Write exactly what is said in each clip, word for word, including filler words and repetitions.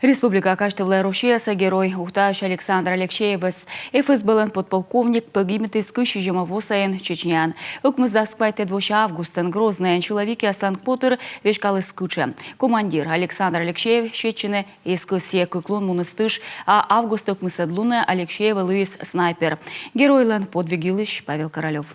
Республика казьтывлӧ Россияса Герой, Ухтаысь Александр Алексеевӧс. ФСБ-лӧн подполковник пӧгибнитіс кызь сизима во сайын Чечняын. Ӧкмысдас квайтӧд вося августын Грозныйын силовикъяслӧн котыр веськаліс кытшӧ. Командир Александр Алексеев сетчыны эз кӧсйы, кык лун муніс тыш, а август ӧкмысӧд лунӧ Алексеевӧ лыйис снайпер. Геройлӧн подвиг йылысь Павел Королёв.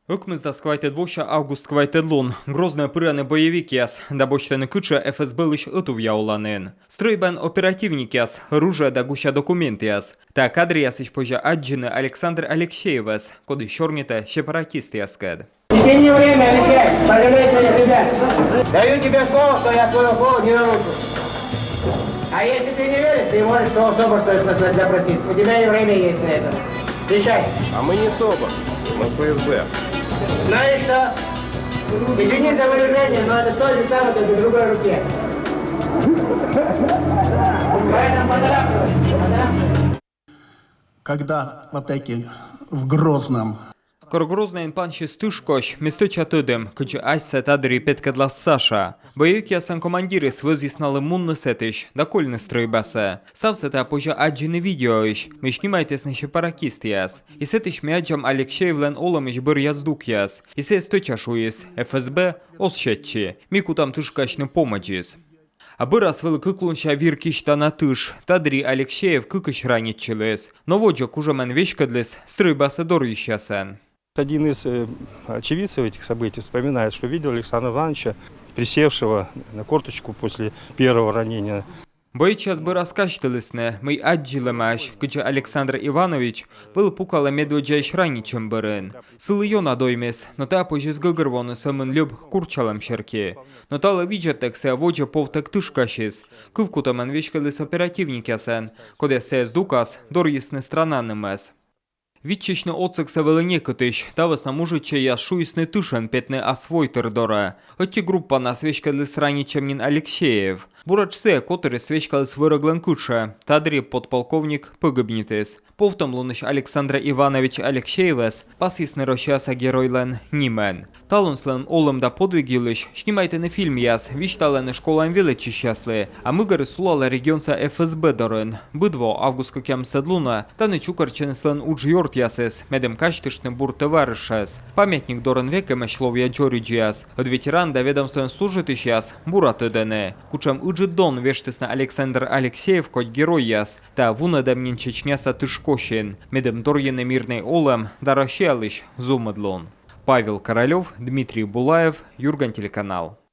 Ӧкмысдас квайтӧд вося август квайтӧд лун. Грозныйӧ пырӧны боевикъяс да босьтӧны кытшӧ ФСБ-лысь ӧтувъя оланін. Стрӧйбаын оперативникъяс, оружие да гуся документъяс. Та кадръясысь позьӧ аддзыны Александр Алексеевӧс, коді сёрнитӧ сепаратистъяскӧд. Дайте мне время, Алексей, пожалейте меня, ребят. Даю тебе слово, что я твое слово не нарушу. А если ты не веришь, ты можешь своего собственного допрос-, допросить. У тебя и время есть на это. Отвечай. А мы не СОБР, мы ФСБ. Знаешь что? Извини за выражение, но это то же самое, только в другой руке. Поэтому поторапливайся, поторапливайся. Когда в атаке в Грозном. Кор Грозныйын пансис тышкось, ми стӧча тӧдім, кыдзи асьсӧ та дырйи петкӧдлас Саша. Боевикъяслӧн командирыс вӧзйис налы мунны сэтысь да кольны стрӧйбасӧ. Ставсӧ тайӧ позьӧ аддзыны видеоысь, мый снимайтісны сепаратистъяс. И сэтысь ми аддзам Алексеевлӧн олӧмысь бӧръя здукъяс. И сійӧ стӧча шуис: ФСБ оз сетчы, ми кутам тышкасьны помӧдзыс. А бӧрас вӧлі кык лунся вир кисьтана тыш. Та дырйи Алексеев кыкысь ранитчыліс. Но водзӧ кужӧмӧн веськӧдліс стрӧйбасӧ дорйысьясӧн. Один из, э, очевидцев этих событий вспоминает, что видел Александра Ивановича, присевшего на корточку после первого ранения. Боечьяс бӧрас казьтылісны, мый аддзылӧмаӧсь, кыдзи Александр Иванович вӧлі пукалӧ медводдзаысь ранитчӧм бӧрын. Сылы ёна доймис, но та позис гӧгӧрвоны сӧмын льӧб курччалӧм серти. Но талы видзӧдтӧг сійӧ водзӧ повтӧг тышкасис. Кывкутӧмӧн веськӧдліс оперативникъясӧн, кодъяс сійӧ здукас дорйисны странанымӧс. Виччысьны отсӧгсӧ вӧлі некытысь, та вӧсна мужичӧйяс шуисны тышӧн петны ас войтыр дорӧ. Ӧти группанас веськӧдліс ранитчӧм нин Алексеев. Буретш сійӧ котырыс веськаліс вӧрӧглӧн кытшӧ, та дырйи подполковник пӧгибнитіс. Повтӧмлунысь Александр Иванович Алексеевӧс пасйисны Россияса Геройлӧн нимӧн. Талун сылӧн олӧм да подвиг йылысь снимайтӧны фильмъяс, висьталӧны школаын велӧдчысьяслы, а мыгӧрыс сулалӧ регионса ФСБ дорын. Быд во август кӧкъямысӧд лунӧ тані чукӧртчӧны сылӧн уджъёртъясыс, медым казьтыштны бур тӧварышӧс. Памятник дорын век эмӧсь ловъя дзоридзьяс. Ӧд ветеран да ведомствоын служитысьяс бура тӧдӧны, кутшӧм ыджыд дон вештісны Александр Алексеев кодь геройяс та вунӧдӧм нин Чечняса тышкосьын, медым дорйыны мирнӧй олӧм да Россиялысь зумыдлун. Павел Королёв, Дмитрий Булаев, «Юрган» телеканал.